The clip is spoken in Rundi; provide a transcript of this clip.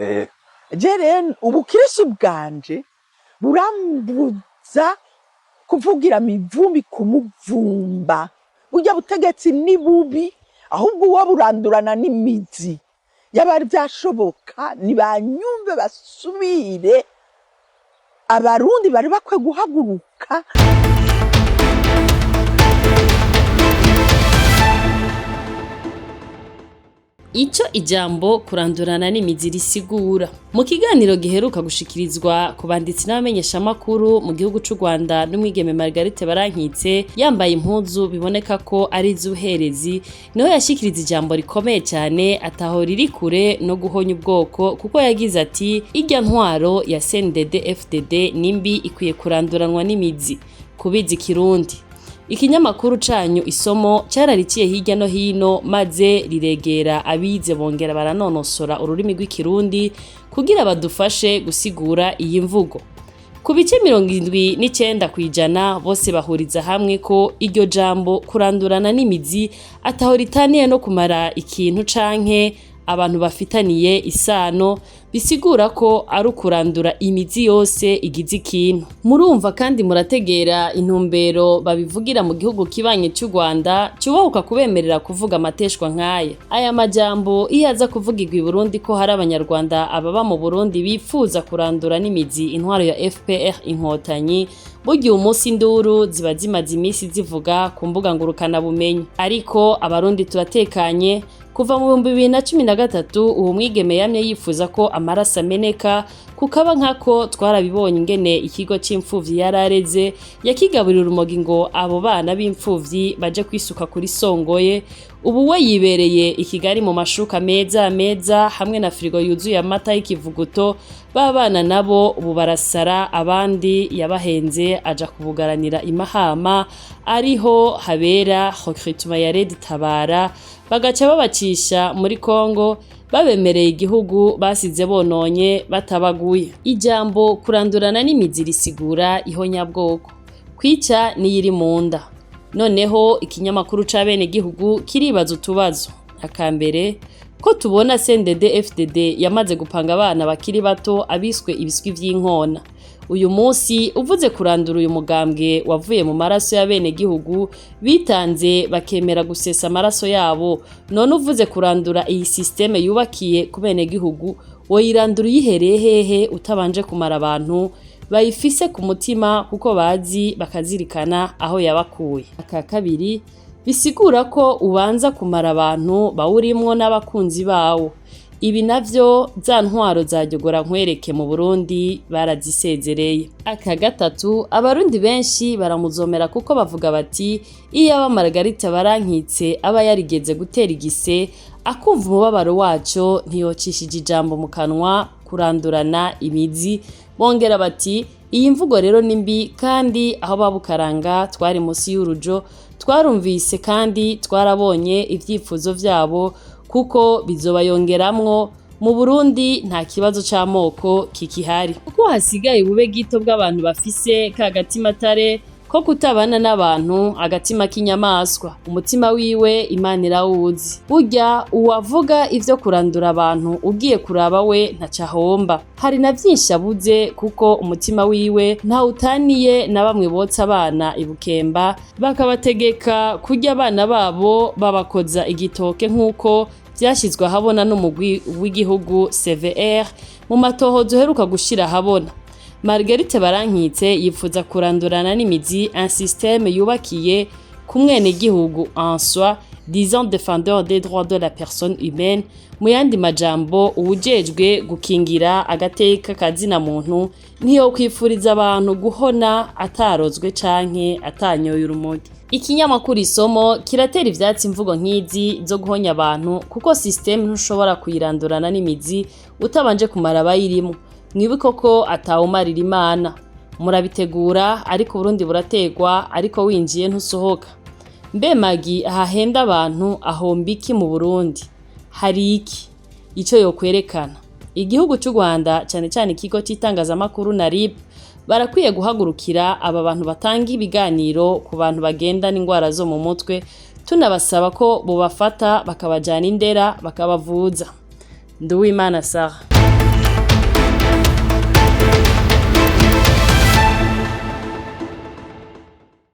Je rero ubukristo bwanje burambuza kuvugira mivumbi kumuvumba. Burya butegetsi ni bubi, ahubwo uwo burandurana n'imizi. Yaba vyashoboka, nibanyumve basubire. Abarundi bari bakwiye guhaguruka. Ico ijambo kurandurana n'imizi risigura. Mu kiganiro giheruka gushikirizwa ku banditsi n'abamenyeshamakuru mu gihugu c'u Rwanda n'umwigeme Margarite Barankitse yambaye impuzu biboneka ko ari iz'ubuherezi, niho yashikiriza ijambo rikomeye cyane ataho riri kure no guhonya ubwoko, kuko yagize ati: "Irya ntwaro ya CNDD FDD nimbi, ikwiye kuranduranwa n'imizi." Kubizi Kirundi, ikinyamakuru canyu Isomo carariciye hirya no hino, maze riregera abize bongera baranonosora ururimi rw'Ikirundi kugira badufashe gusigura iyi mvugo. Ku bice 79% bose bahuriza hamwe ko iryo jambo kurandurana n'imizi ataho ritaniye no kumara ikintu canke abantu bafitaniye isano, bisigura ko ari ukurandura imizi yose igize ikintu. Murumva kandi murategera intumbero babivugira mu gihugu kibanye cy'u Rwanda cyubahuka kubemerera kuvuga amateshwa nk'aya. Aya majambo iyo aza kuvugirwa i Burundi, ko hari Abanyarwanda ababa mu Burundi bifuza kurandura n'imizi intwaro ya FPR Inkotanyi, burya umunsi induru ziba zimaze iminsi zivuga ku mbuga ngurukanabumenyi. Ariko Abarundi turatekanye. Kuva mu 2013 uwo mwigeme yamye yifuza ko amaraso ameneka, kukaba nkako twarabibonye ingene ikigo c'imfuvyi yarareze yakigaburira urumogi ngo abo bana b'imfuvyi baje kwisuka kuri Songoye. Ubu we yibereye i Kigali mu mashuka meza meza hamwe na firigo yuzuye amata y'ikivuguto. Ba bana nabo ubu barasara, abandi yabahenze aja kubugaranira imahama ariho habera recrutement ya Red Tabara, bagaca babacisha muri Congo babemereye igihugu basize bononye batabaguye. Ijambo kurandurana n'imizi risigura ihonyabwoko, kwica niyiri mu nda. Noneho ikinyamakuru c'abene gihugu kiribaza utubazo. Akambere, ko tubona CNDD FDD yamaze gupanga abana bakiri bato abiswe ibiswi vy'inkona, uyu munsi uvuze kurandura uyu mugambwe wavuye mu maraso y'abene gihugu bitanze bakemera gusesa amaraso yabo, none uvuze kurandura iyi système yubakiye ku bene gihugu, woyirandura uyihereye hehe utabanje kumara abantu bayifise ku mutima, kuko bazi bakazirikana aho yabakuye? Aka kabiri, bisigura ko ubanza kumara abantu bawurimwo n'abakunzi bawo. Ibi navyo za ntwaro za jyogora nkwereke mu Burundi barazisezereye. Aka gatatu, Abarundi benshi baramuzomera kuko bavuga bati: "Iyo aba Margarita Barankitse aba yarigeze gutera igise akumva umubabaro waco, ntiyocishije ijambo mu kanwa kurandurana imizi." Bongera bati: "Iyi mvugo rero ni mbi, kandi aho babukaranga twari munsi y'urujo, twarumvise kandi twarabonye ivyifuzo vyabo, kuko bizobayongeramwo. Mu Burundi nta kibazo c'amoko kikihari, kuko hasigaye bube gito bw'abantu bafise ka gatimatare ko kutabana n'abantu, agatima k'inyamaswa. Umutima wiwe Imana irawuzi. Burya uwavuga ivyo kurandura abantu, ugiye kuraba we ntacahomba, hari na vyinshi abuze, kuko umutima wiwe ntawutaniye na bamwe botsa abana ibukemba bakabategeka kurya abana babo babakoza igitoke, nk'uko vyashyizwe ahabona n'umugwi w'igihugu CVR mu matohoza uheruka gushira ahabona. Marguerite Barankitse yifuza kurandurana n'imizi un système yubakiye ku mwenegihugu, en soi disant défendeur des droits de la personne humaine. Mu yandi majambo, uwujejwe gukingira agateka kazina muntu ntiyo kwifuriza abantu guhona atarozwe canke atanyoye urumogi. Ikinyamakuru Isomo kiratera ivyatsi imvugo nk'izi zo guhonya abantu, kuko système ntushobora kuyirandurana n'imizi utabanje kumara abayirimwo. Mwibuke ko atawumarira Imana. Murabitegura, ariko Burundi burategwa, ariko winjiye ntusohoka. Mbe Magi ahahenda abantu ahomba iki? Mu Burundi hari iki ico yokwerekana? Igihugu c'u Rwanda, cane cane ikigo c'itangazamakuru na RIB, barakwiye guhagurukira aba bantu batanga ibiganiro ku bantu bagendana ingwara zo mu mutwe. Tunabasaba ko bobafata bakabajana indera bakabavuza. Nduwimana Sarah.